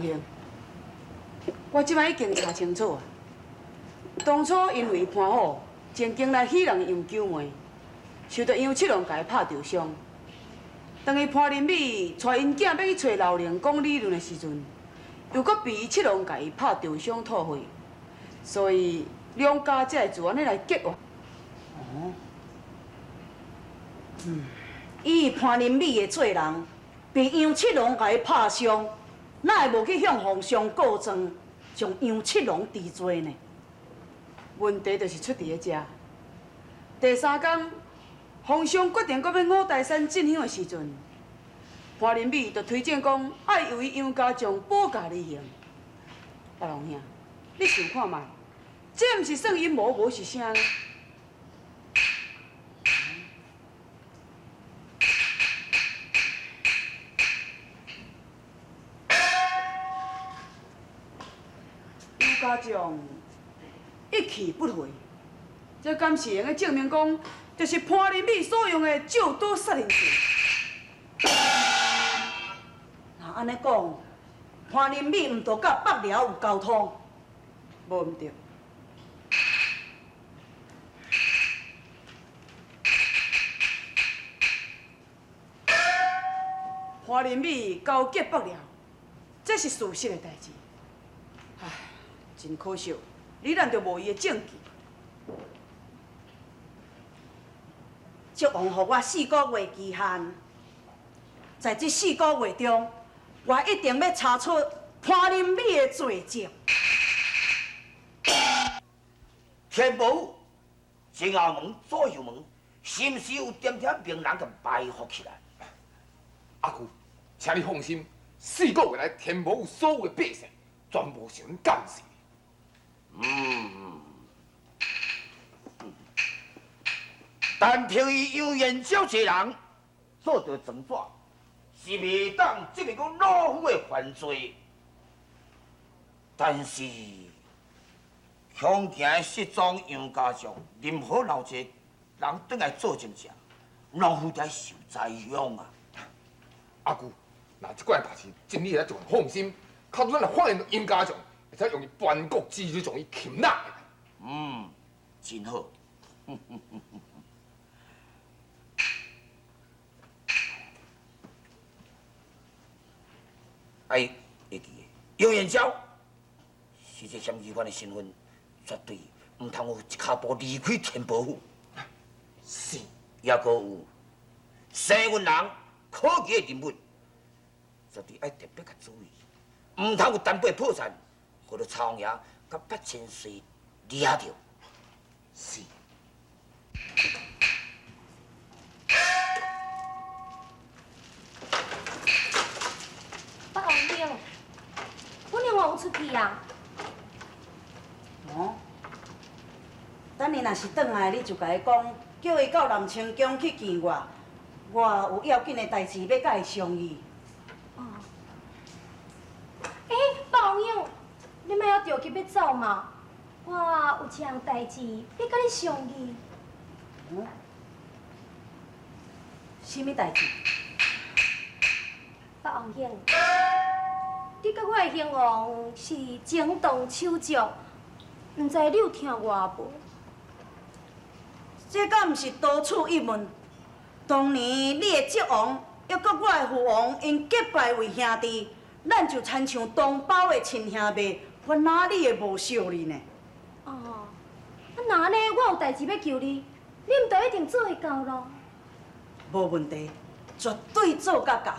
王兄，我這擺已經查清楚啊。當初因為潘虎曾經來許人楊九妹，受著楊七郎共伊拍著傷。當伊潘林美帶𪜶囝欲去揣老靈講理論的時陣，又閣被七郎共伊拍著傷吐血，所以兩家才會自按呢來結怨。哦，以潘林美的做人，被楊七郎共伊拍傷，哪會無去向皇上告狀，將楊七郎治罪呢？問題就是出佇咧遮。第三工，皇上決定閣欲五台山進香的時陣，潘林美就推薦講愛由伊楊家將保駕離行。白龍兄，你想看覓？這毋是算陰謀，無是啥呢？楊家將一去不回，這敢是會用得證明講，就是潘林美所用的醮刀殺人劍？若按呢講，潘林美毋著佮北寮有交通？無毋著。潘林美勾結北寮，這是事實的代誌。唉，真可惜，你咱就無伊的證據。祝王予我四個月期限，在這四個月中，我一定欲查出潘林美的罪證。天寶前後門、左右門，是毋是有點點兵人共埋伏起來？阿舅，請你放心，四個月內天寶所有的百姓，全部受阮監視。嗯，單憑伊楊延昭一個人做著莊主，是袂當證明講老夫的犯罪。但是，恐驚失蹤楊家將，任何老一個人轉來做證者，老夫得受災殃啊！阿舅，若這款代誌，真你會使放心，假如咱若發現楊家將，會使用伊叛國之罪將伊擒拿來。嗯，真好。哎，會記得楊延昭是這嫌疑犯的身份，絕對毋通有一跤步離開天寶府。是，抑閣有生運人可疑的人物，絕對愛特別較注意，毋通有淡薄破綻，予著曹王爺佮八千歲掠著。是。北王兄，阮英王出去啊？哦，等伊若是轉來，你就共伊講，叫伊到南清宮去見我，我有要緊的代誌欲佮伊商議。哦。欸，北王兄，你莫猶著急欲走嘛？我有一項代誌欲佮你商議。哦？啥物代誌？北王兄，你佮我的興王是情同手足，毋知你有聽我無？這敢毋是多此一問？當年你的叔王，抑閣我的父王，𪜶結拜為兄弟，咱就親像同胞的親兄妹，我哪裡會無惜你呢？哦，啊若按呢，我有代誌欲求你，你毋著一定做會到囉？無問題，絕對做甲到。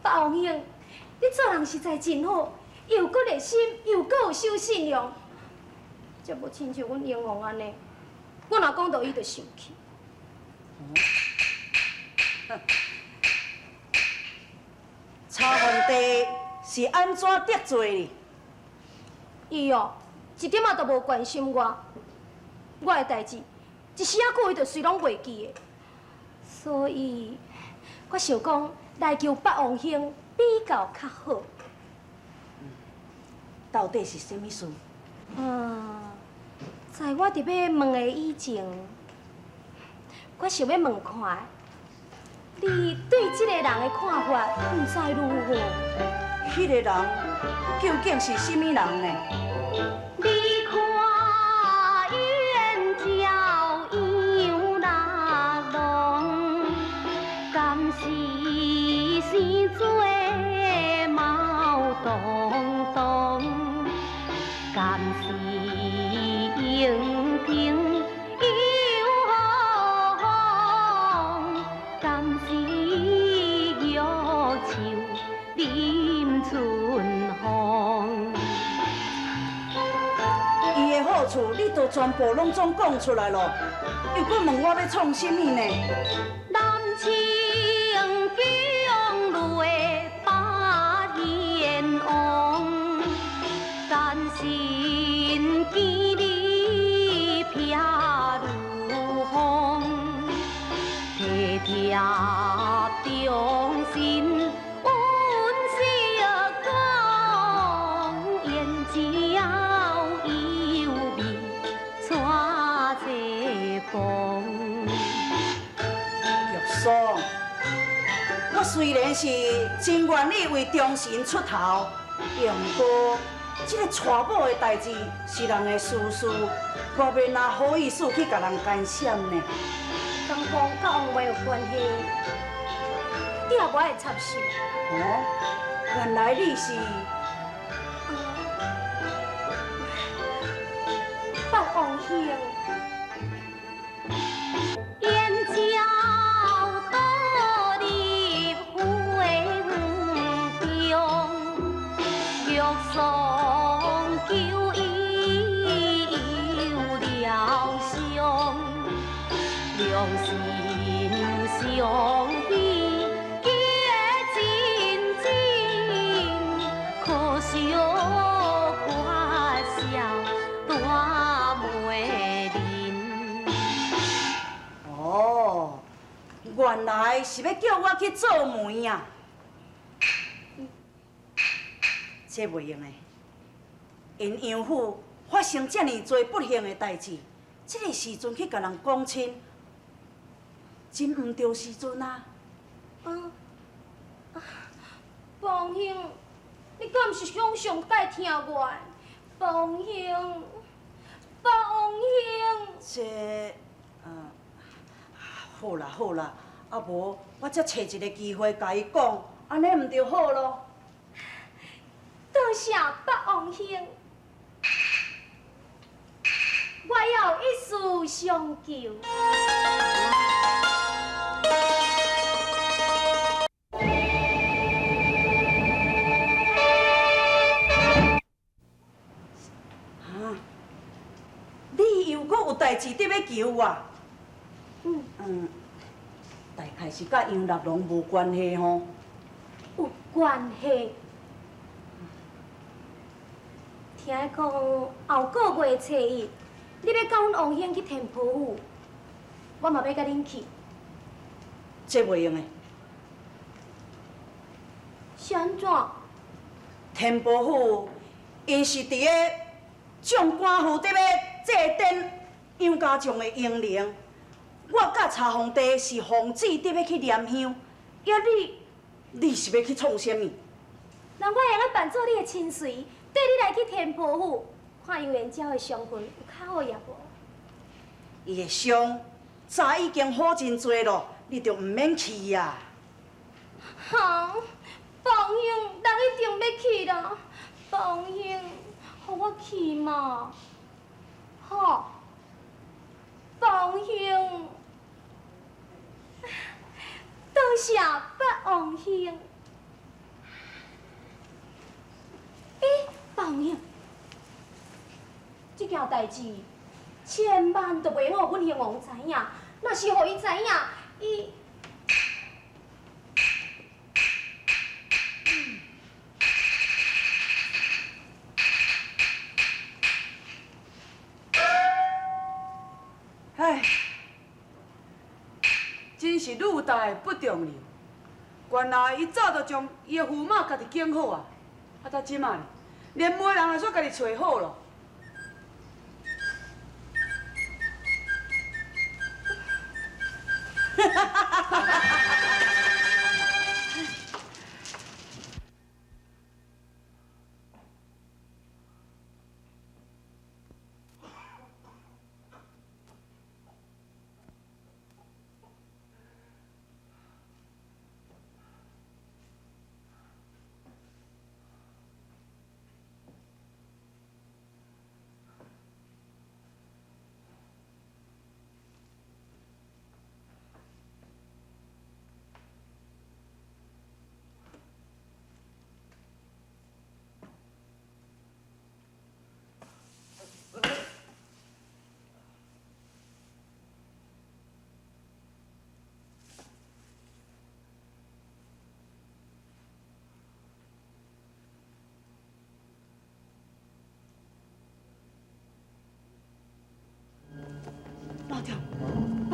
北王兄，你做人實在真好，又閣熱心，又閣有守信用，這無親像阮英王按呢，我若講著伊就生氣。哦，曹皇帝是按怎得罪你？伊哦，一點仔都無關心我，我的代誌一時仔久伊就隨攏袂記的，所以我想講來求北王兄比較較好。到底是啥物事？嗯，在我佇欲問的以前，我想欲問看，你對這個人的看法，毋知如何？彼個人究竟是啥物人呢？你看燕鳥楊六郎，敢是生做毛東東，敢是英平楊紅，敢是玉樹臨春風。伊的好處你都全部攏總講出來咯，又閣問我欲創啥物呢？南清宮內八賢王，甘心見你飄如風，體貼忠心阮相講，燕鳥有味帶這風。玉爽，我雖然是真願意為忠臣出頭，毋過這个娶某的代誌是人的私事，我欲哪好意思去共人干涉呢？敢講佮王妹有關係，你也無愛插手。哦，原來你是八王兄。燕鳥倒入花園中，玉霜求伊有療傷，良心相許結真情，可惜缺少大媒人。哦，原來是欲叫我去做媒啊！這袂用的，𪜶楊府發生遮爾濟不幸的代誌，這个時陣去共人講親，真毋著時陣啊！啊，王兄，你敢毋是想上蓋疼我的？王兄，王兄，這，好啦好啦，啊無我才揣一个機會共伊講，按呢毋就好囉？多謝八王兄，我猶有一事相求。啊，你又閣有代誌得欲求我？嗯，大概是佮楊六郎無關係吼。有關係。聽講後個月初一，你欲佮阮王兄去天婆府，我嘛欲佮恁去。這袂用的。是按怎？天婆府，𪜶是佇咧將官府佇咧祭奠楊家將的英靈。我佮查皇帝是奉旨得欲去念香，啊你，你是欲去創啥物？人我會用扮做你的親隨，綴你來去天婆府，看楊延昭的傷痕有較好也無？伊的傷早已經好真濟咯，你就毋免去啊。哈，王兄，人一定欲去啦。王兄，予我去嘛？吼，王兄，多謝八王兄。欸，八王兄，這件代誌千萬都袂予阮興王知影，若是予伊知影，伊……唉，真是女大不中留。原來伊早就將伊的駙馬家己揀好啊，啊，到這擺連媒人也煞家己揣好咯。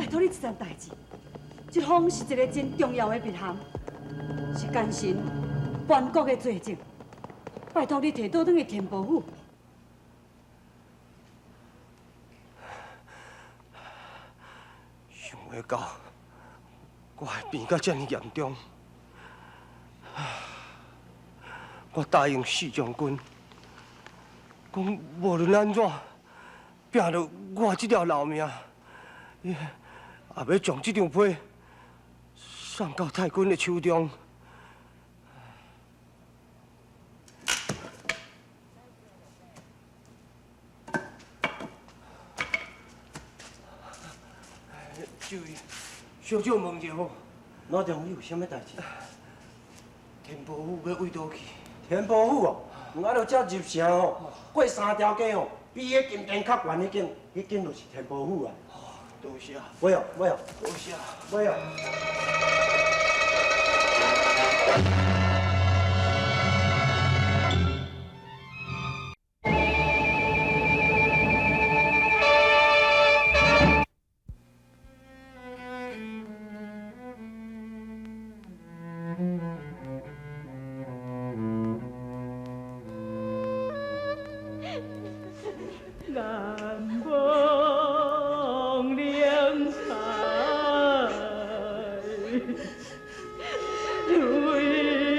拜託你一件代誌，這封是一个真重要的密函，是奸臣叛國的罪證，拜託你提倒轉去天寶府。想袂到，我會病到遮爾嚴重。我答應四將軍，講無論按怎，拼了我這條老命，也欲將這張批送到太君的手中。这位，小少問一下吼。老丈，你有啥物代誌？天寶府欲往佗去？天寶府哦，啊，著才入城吼，過三條街吼，比彼金殿較懸彼間，彼間就是天寶府啊。多謝。買哦，買哦，多謝。買哦。難忘兩海，淚。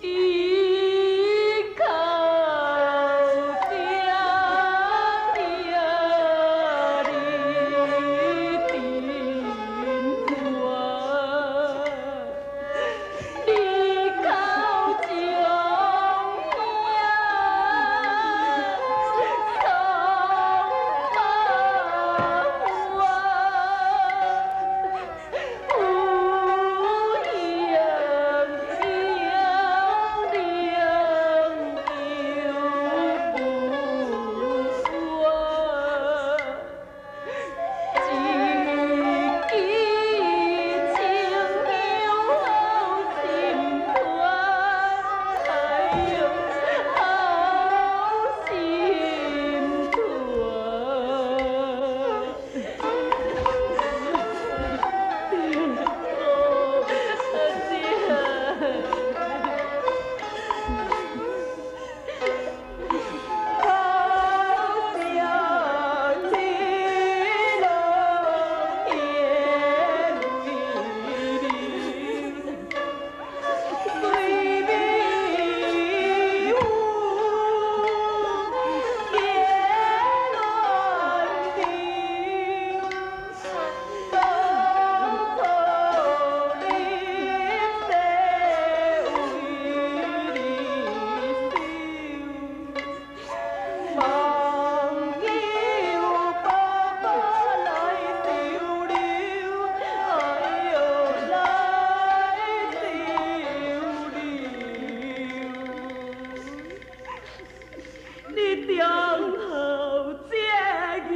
依靠爹爹你顶我，你靠将命送把我，有形有灵又不说，一支清香好心团，哎呦，好心团。好像一路眼泪流，对面有夜乱流，当初立誓为你守。望求爸爸来收留，哎哟来收留。你忠孝节义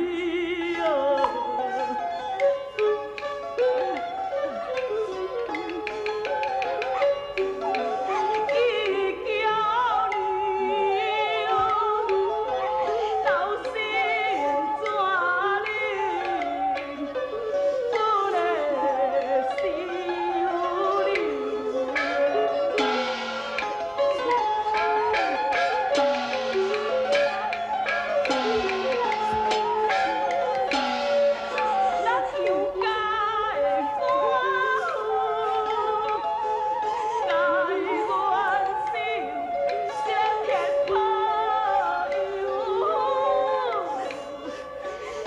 哦。伊叫你哦，老心怎忍不来收留？咱杨家的寡妇，甘愿受上天保佑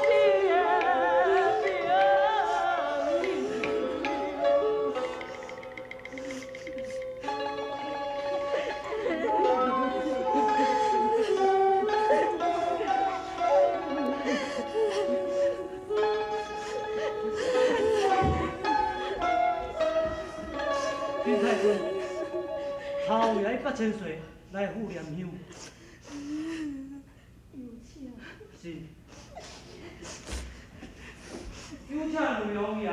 你的名。丁太君，头爷8,000岁来赴念香。是。有请雷王爷。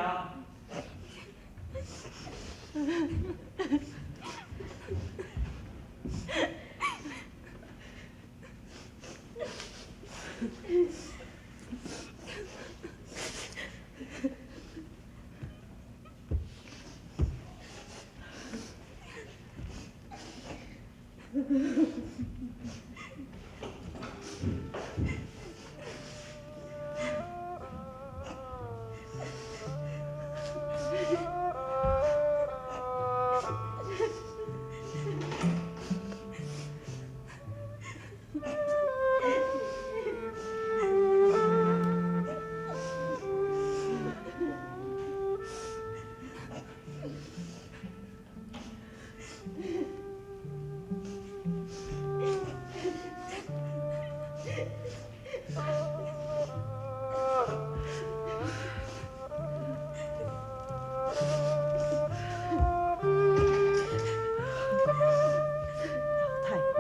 老太君，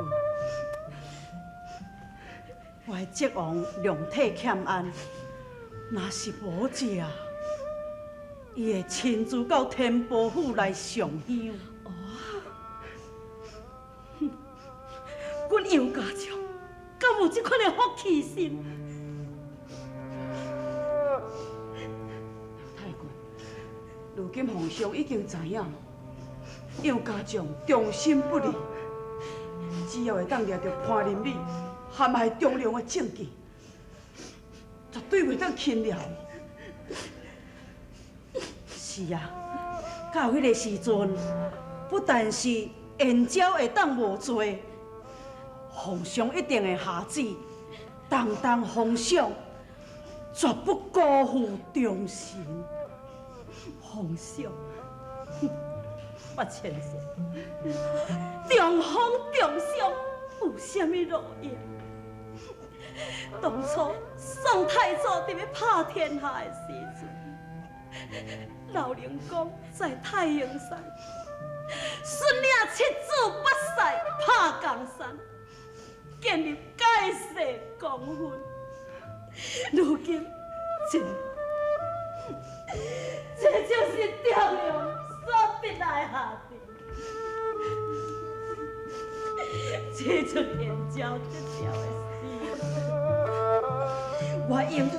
我的叔王量体欠安，若是无这，伊会亲自到天波府来上香。阮杨家将敢有这款的福气心？太君，如今皇上已经知影，杨家将忠心不离，只要会当掠著潘林美陷害忠良的证据，绝对袂当轻饶。是啊，到彼个时阵，不但是燕昭會當無罪，皇上一定會下旨，當當封賞，絕不辜負忠臣。皇上，八千歲，中封中賞有啥物路用？當初宋太祖佇欲拍天下的時陣，劉靈公在太行山，率領七子八婿拍江山，建立蓋世功勳。如今，這就是中庸所得來下的，這出燕昭得著的死，我永遠